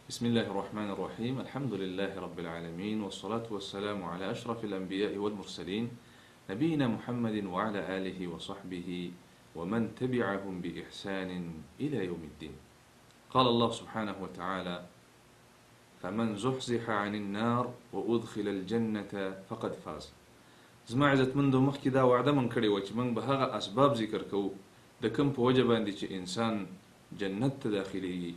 بسم الله الرحمن الرحيم. الحمد لله رب العالمين، والصلاة والسلام على أشرف الأنبياء والمرسلين، نبينا محمد وعلى آله وصحبه ومن تبعهم بإحسان إلى يوم الدين. قال الله سبحانه وتعالى: فمن زحزح عن النار وأدخل الجنة فقد فاز. زما عزتمندو، مخکې دا وعده من کړې وه چې موږ به هغه اسباب ذکر کوو د کوم په وجه باندې چې انسان جنت ته داخلیږي،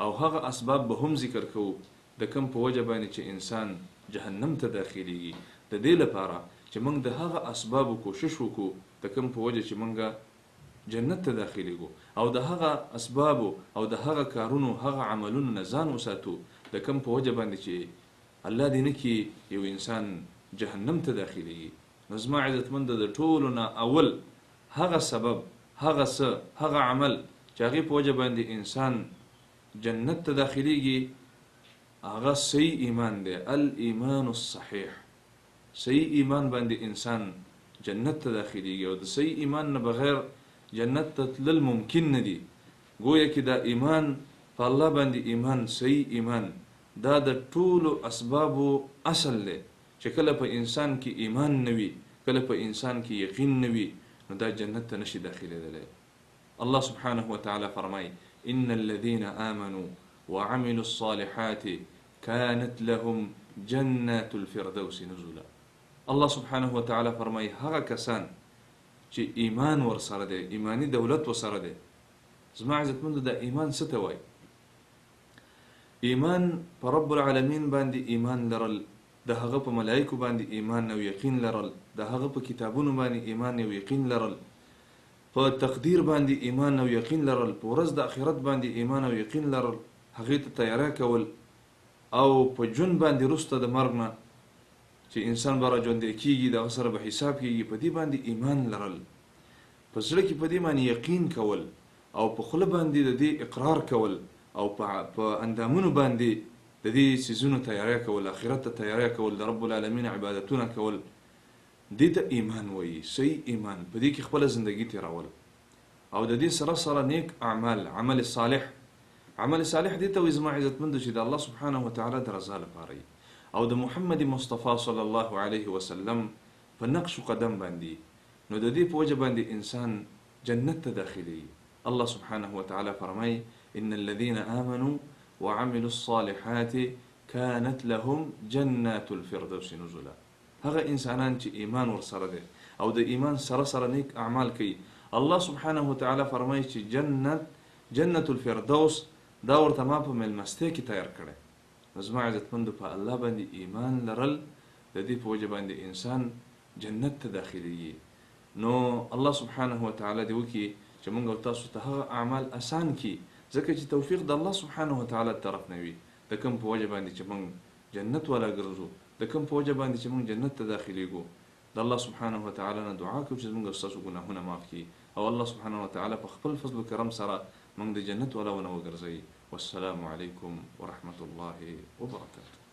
او هغه اسباب به هم ذکر کوو د کوم په وجه باندې چې انسان جهنم ته داخلیږي. د دې لپاره چې موږ د هغه اسبابو کوشش وکړو د کوم په وجه چې موږ جنت ته داخلیږو، او د هغه اسبابو او د هغه کارونو هغه عملونو نه ځان وساتو د کوم په وجه باندې چې الله دې نه کړي یو انسان جهنم ته داخلیږي. نو زما عزتمند، د ټولو نه اول هغه سبب، هغه څه، هغه عمل چې هغې په وجه باندې انسان جنت ته داخلیږي هغه صحیح ایمان دی، الایمان الصحیح. صحیح ایمان باندې انسان جنت ته داخلیږي، او د صحیح ایمان نه بغیر جنت ته تلل ممکن نه دي. ګویا کې دا ایمان په الله باندې ایمان، صحیح ایمان، دا د ټولو اسبابو اصل دی. چې کله په انسان کې ایمان نه وي، کله په انسان کې یقین نه وي، نو دا جنت ته نشي داخلېدلی. الله سبحانه وتعالی فرمایي: إن الذين آمنوا وعملوا الصالحات كانت لهم جنات الفردوس نزلا. الله سبحانه وتعالی فرمایي هغه کسان چې ایمان ورسره دی، ایمانی دولت ورسره دی. زما عزتمندو، دا ایمان څه ته وایي؟ ایمان په رب العالمین باندې ایمان لرل، د هغه په ملایکو باندې ایمان او یقین لرل، د هغه په کتابونو باندې ایمان او یقین لرل، په تقدیر باندې ایمان او یقین لرل، په ورځ د آخرت باندې ایمان او یقین لرل، هغې ته تیاری کول، او په ژوند باندې وروسته د مرګ نه چې انسان به را ژوندی کېږي د هغه سره به حساب کېږي، په دې باندې ایمان لرل، په زړه کې په دې باندې یقین کول، او په خوله باندې د دې اقرار کول، او په اندامونو باندې د دې څیزونو تیاری کول، آخرت ته تیاری کول، د رب العالمین عبادتونه کول، دې ته ایمان وایي. صحیح ایمان په دې کې خپله زندګي تېرول، او د دې سره سره نیک اعمال، عمل صالح. عمل صالح دې ته وایي زما عزتمندو چې د الله سبحانه وتعالی د رضا لپاره وي، او د محمد مصطفی صلی الله علیه وسلم په نقش قدم باندې. نو د دې په وجه باندې انسان جنت ته داخلېږي. الله سبحانه وتعالی فرمایي: إن الذين آمنوا وعملوا الصالحات كانت لهم جنات الفردوس نزلا. هغه انسانان چې ایمان ورسره دی او د ایمان سره سره نیک اعمال کوي، الله سبحانه وتعالی فرمایي چې جنت الفردوس دا ورته ما په میلمستیا کې تیار کړی. نو زما عزتمندو، په الله باندې ایمان لرل د دې په وجه باندې انسان جنت ته داخلېږي. نو الله سبحانه وتعالی دې وکړي چې موږ او تاسو ته هغه اعمال اسان کړي، ځکه چې توفیق د الله سبحانه وتعالی طرف نه وي، د کوم په وجه باندې چې موږ جنت والا ګرځو، د کوم په وجه باندې چې موږ جنت ته داخلېږو. د الله سبحانه وتعالی نه دعا کوو چې زموږ او ستاسو ګناهونه معاف کړي، او الله سبحانه وتعالی په خپل فضل و کرم سره موږ د جنت والاونه وګرځوي. والسلام علیکم ورحمة الله وبرکاته.